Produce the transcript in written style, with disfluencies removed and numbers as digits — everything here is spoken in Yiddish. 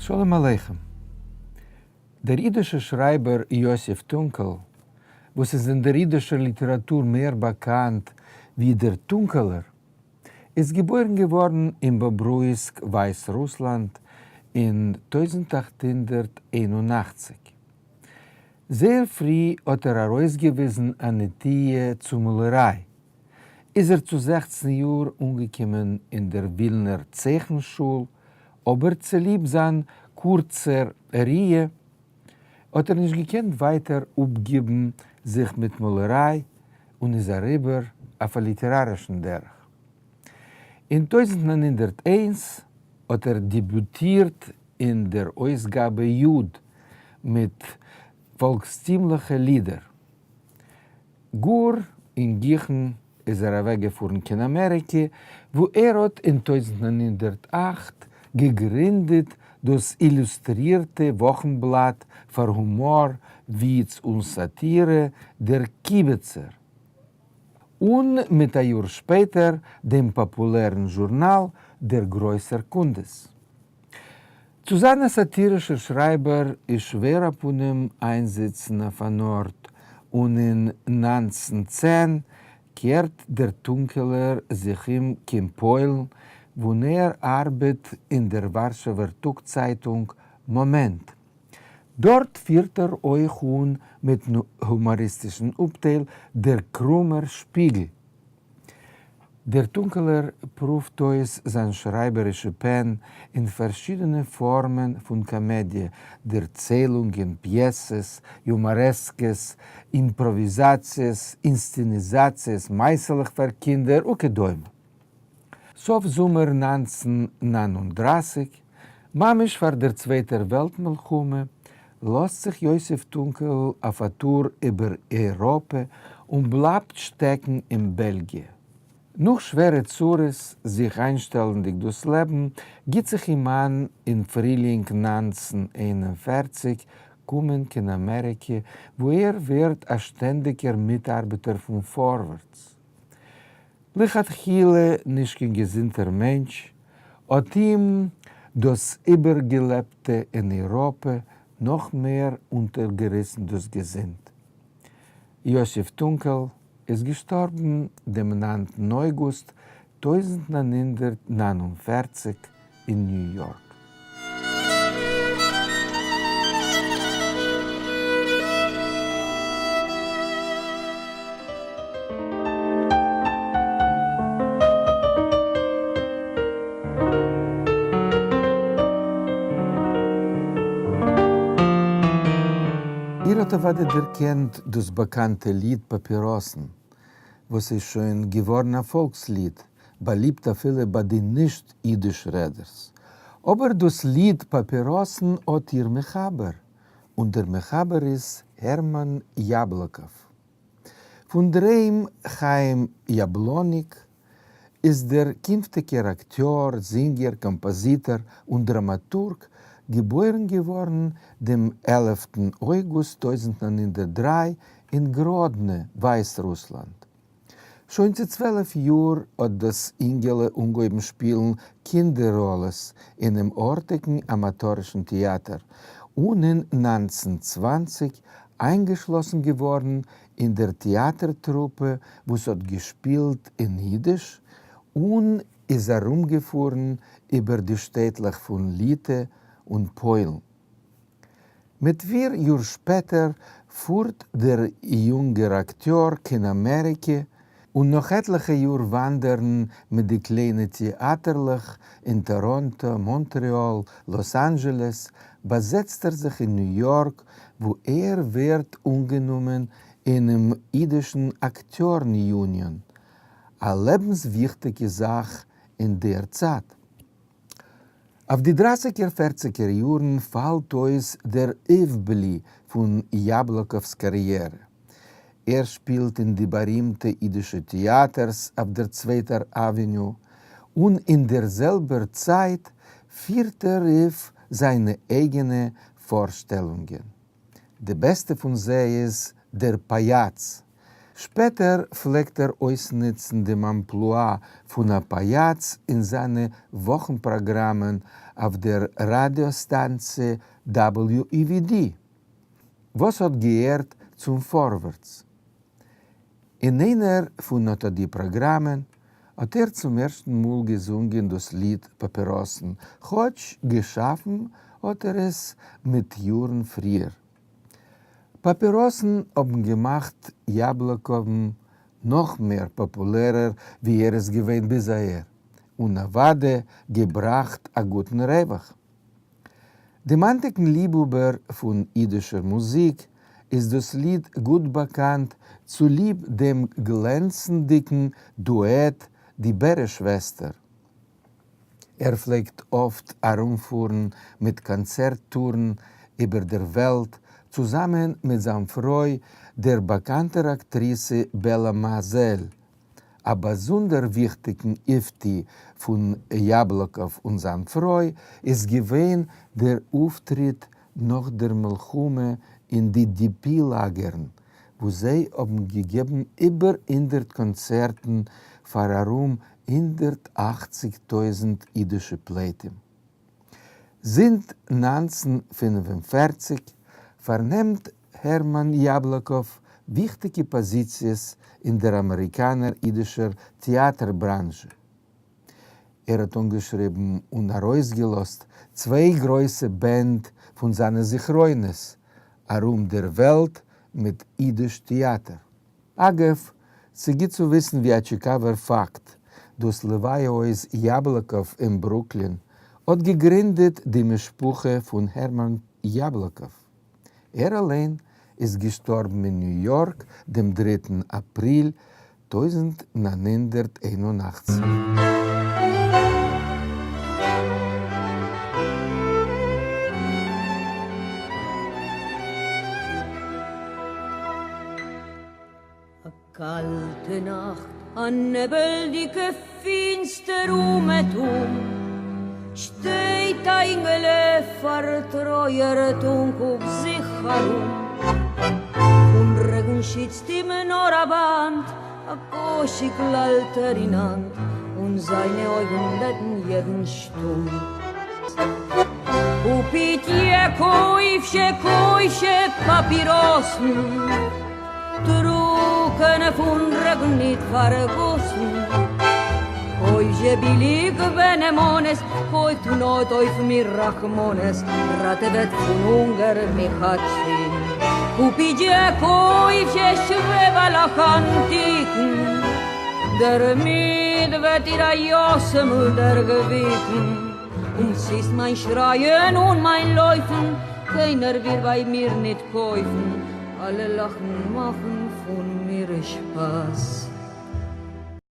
שלום עליכם. דער אידישער שרייבער יוסף טונקעל, וואס איז אין דער אידישער ליטעראטור מער באקאנט ווי דער טונקעלער, איז געבוירן געווארן אין באברויסק, ווייסרוסלאנד, אין 1881. זייער פרי האט ער ארויסגעוויזן א נטיה צו מאלעריי, איז ער צו 16 יאר אנגעקומען אין דער ווילנער צייכן-שול, אבער צוליב זיין קורצער ראיה האט ער נישט געקענט ווייטער אפגיבן זיך מיט מאלעריי און איז אריבער אויף א ליטערארישן דרך. אין 1901 האט ער דעביוטירט אין דער אויסגאבע יוד מיט פאלקסטימליכע לידער. גאר אין גיכן איז ער אוועקגעפארן קיין אמעריקע, וואו ער האט אין 1908 געגרינדעט דאס אילוסטרירטע וואכנבלאט פאר הומאר, וויץ און סאטירע דער קיבעצער, און מיט א יאר שפעטער דעם פאפולערן זשורנאל דער גרויסער קונדס. צו זיין א סאטירישער שרייבער איז שווער אפנים איינזיצן אויף אן ארט, און אין 1910 קערט דער טונקעלער זיך אום קיין פוילן, וואו ער ארבעט אין דער ווארשעווער טאג-צייטונג מאמענט. דארט פירט ער אויך אן מיטן הומאריסטישן אפטייל דער קרומער שפיגל. דער טונקעלער פרואווט אויס זיין שרייבערישע פען אין פארשידענע פארמען פון קאמעדיע, דערציילונגען, פיעסעס, יומארעסקעס, אימפראוויזאציעס, אינסצעניזאציעס, מעשה'לעך פאר קינדער וכדומה. סוף זומער 1939, ממש פאר דער צווייטער וועלט מלחמה, לאזט זיך יוסף טונקעל אויף א טור איבער אייראפע און בלייבט שטעקן אין בעלגיע. נאך שווערע צרות זיך איינשטעלנדיג דאס לעבן, גיט זיך אים איין אין פרילינג 1941 קומען קיין אמעריקע, וואו ער ווערט א שטענדיגער מיטארבעטער פון פארווערטס. לכתחילה נישט קיין געזונטער מענטש, האט אים דאס איבערגעלעבטע אין אייראפע נאך מער אונטערגעריסן דאס געזונט. יוסף טונקעל איז געשטארבן דעם 9טן אויגוסט 1949 אין ניו יארק. איר האט אוודאי דערקענט דאס באקאנטע ליד פאפיראסן, וואס איז שוין געווארן א פאלקס-ליד, באליבט אפילו ביי די נישט אידיש רעדערס. אבער דאס ליד פאפיראסן האט איר מחבר, און דער מחבר איז הערמאן יאבלאקאוו. פון דרום חיים יאבלאניק איז דער קינפטיגער אקטיאר, זינגער, קאמפאזיטאר און דראמאטורג געבוירן געווארן דעם עלפטן אויגוסט 1903 אין גראדנע, ווייסרוסלאנד. שוין צו 12 יאר האט דאס אינגעלע אנגעהויבן שפילן קינדער-ראלעס אינעם ארטיגן אמאטארישן טעאטער, און אין 1920 איינגעשלאסן געווארן אין דער טעאטער-טרופע וואס האט געשפילט אין אידיש, און איז ארומגעפארן איבער די שטעטלעך פון ליטע און פוילן. מיט פיר יאר שפעטער פארט דער יונגער אקטיאר קיין אמעריקע, און נאך עטליכע יאר וואנדערן מיט די קליינע טעאטערלעך אין טאראנטא, מאנטרעאל, לאס אנדזשעלעס, באזעצט ער זיך אין ניו יארק וואו ער ווערט אנגענומען אינעם אידישן אקטיארן יוניאן, א לעבנסוויכטיגע זאך אין דער צייט. אויף די דרייסיגער פערציגער יארן פאלט אויס דער אויפבלי פון יאבלאקאוו'ס קאריערע. ער שפילט אין די בארימטע אידישע טעאטערס אויף דער צווייטער אוועניו, און אין דער זעלבער צייט פירט ער אויף זיינע אייגענע פארשטעלונגען. די בעסטע פון זיי איז דער פאיאץ. שפעטער פלעגט ער אויסנוצן דעם אמפלואה פון א פאיאץ אין זיינע וואכן-פראגראמען אויף דער ראדיא סטאנציע WEVD, וואס האט געהערט צום פארווערטס. אין איינער פון אט די פראגראמען האט ער צום ערשטן מאל געזונגען דאס ליד פאפיראסן, כאטש געשאפן האט ער עס מיט יארן פריער. פאפיראסן האבן געמאכט יאבלאקאוון נאך מער פאפולערער ווי ער איז געווען ביז אהער, און אוודאי געבראכט א גוטן רווח. דעם היינטיגן ליבהאבער פון אידישער מוזיק איז דאס ליד גוט באקאנט צוליב דעם גלענצנדיגן דועט די בערע שוועסטער. ער פלעגט אפט ארומפארן מיט קאנצערט-טורן איבער דער וועלט צוזאמען מיט זיין פרוי דער באקאנטער אקטריסע בעלא מאזעל. א באזונדער וויכטיגן אויפטו פון יאבלאקאוו און זיין פרוי איז געווען דער אויפטריט נאך דער מלחמה אין די DP לאגערן, וואו זיי האבן געגעבן איבער 100 קאנצערטן פאר ארום 180,000 אידישע פליטים. זינט 1945 פארנעמט הערמאן יאבלאקאוו וויכטיגע פאזיציעס אין דער אמעריקאנער אידישער טעאטער בראנזשע. ער האט אנגעשריבן און ארויסגעלאזט צוויי גרויסע בענד פון זיינע זכרונות ארום דער וועלט מיט אידיש טעאטער. אגב, ס'גוט צו וויסן ווי א טשיקאווער פאקט, דאס לוויה הויז יאבלאקאוו אין ברוקלין האט געגרינדעט די משפחה פון הערמאן יאבלאקאוו. ער אליין איז געשטארבן אין ניו יארק דעם דריטן אפריל 1981. א קאלטע נאכט, א נעבלדיגע פינסטער אומעטום, שטייט א אינגעלע פארטרויערט און קוקט זיך ארום. פון רעגן שיצט אים נאר א וואנט, א קאשיקל האלט ער אין האנט, און זיינע אויגן בעטן יעדן שטום. קופיט קויפזשע קויפזשע פאפיראסן. טרוקענע פון רעגן ניט פארגאסן. קויפזשע ביליג בנאמנות, קויפט און האט אויף מיר רחמנות, ראטעוועט פון הונגער מיך אצינד. קופיט קויפזשע שוועבעלעך אנטיקן, דערמיט וועט איר א יתומל דערוויקן. אומזיסט מיין שרייען און מיין לויפן, קיינער וויל ביי מיר ניט קויפן. אלע לאכן מאכן פון מיר שפאס.